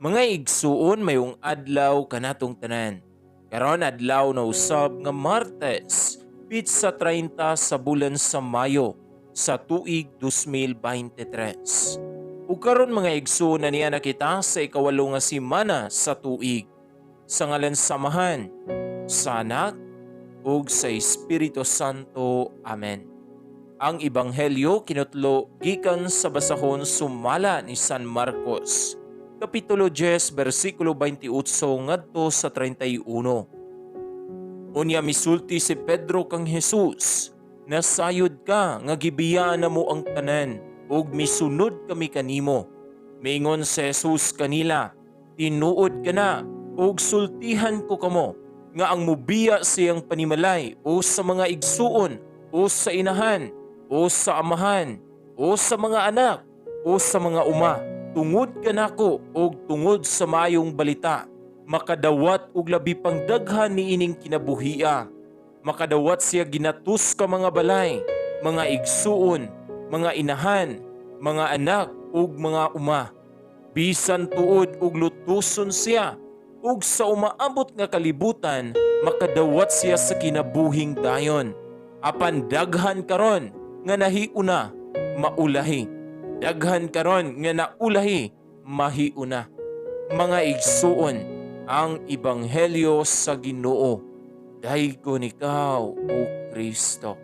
Mga igsuon, maayong adlaw kanatong tanan. Karon adlaw na usab nga Martes, pitsa 30 sa bulan sa Mayo sa tuig 2023. Ug karon, mga igsuon, na niya na kita sa ikawalo nga semana sa tuig. Sa ngalan sa Amahan, sa Anak, ug sa Espiritu Santo. Amen. Ang Ebanghelyo kinutlo gikan sa basahon sumala ni San Marcos, Kapitulo 10, versikulo 28 ngadto sa 31. Unya misulti si Pedro kang Jesus, "Nasayod ka nga gibiyaan namo ang tanan ug misunod kami kanimo." Mingon si Jesus kanila, "Tinuod kana ug sultihan ko kamo nga ang mubiya siyang panimalay o sa mga igsuon o sa inahan o sa amahan o sa mga anak o sa mga uma tungod kanako og tungod sa Maayong Balita, makadawat og labi pang daghan niining kinabuhia. Makadawat siya ginatos ka mga balay, mga igsuon, mga inahan, mga anak ug mga uma, bisan tuod og lutuson siya, ug sa umaabot nga kalibutan makadawat siya sa kinabuhing dayon. Apan daghan karon nga nahiuna, maulahi. Daghan karon nga naulahi, mahiuna." Mga igsuon, ang ebanghelyo sa Ginoo. Daygon ikaw, O Kristo.